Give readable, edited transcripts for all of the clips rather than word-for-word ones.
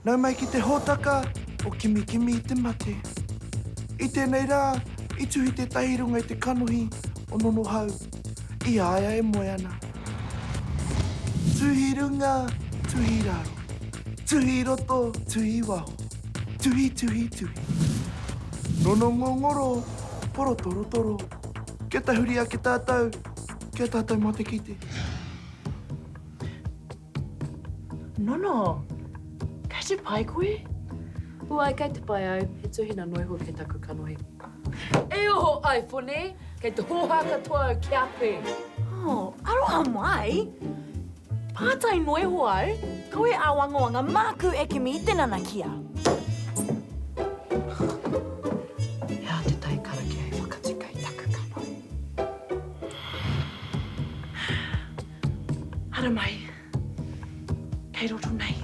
Nau mai ki te hōtaka o Kimikimi i te Mate. I tēnei rā, i tuhi tētahi runga i te kanohi o Nonohau, i a ia e moe ana. Tuhi runga, tuhi raro. Tuhi roto, tuhi waho. Tuhi, tuhi, tuhi. Nono ngongoro, porotorotoro. Kia tahuri ake tātou, kia tātou matekite. Nono, kei te pai koe? Uai, kei te pai au, he tuhina noa iho kei taku kanohi. E oho iPhone, kei te hōhā katoa au ki a koe. Oh, aroha mai! Pātai noa iho au, kaua e āwangawanga māku e kimi i te nanakia. He aha tētahi karakia e whakatika i taku kanohi? Haramai, kei roto nei.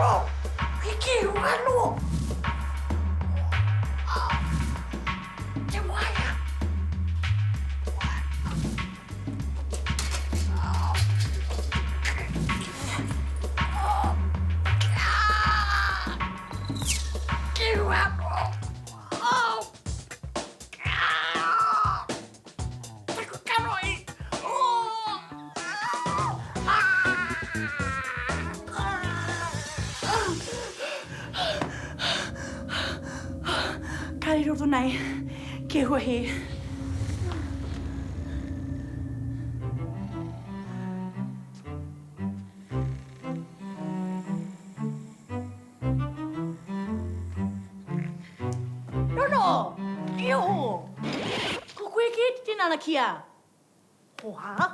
Oh, hiki anō! Te waea! Kare roto nei, ke huahi. Nono! E oho! Ko koe kē te nanakia! Hoha!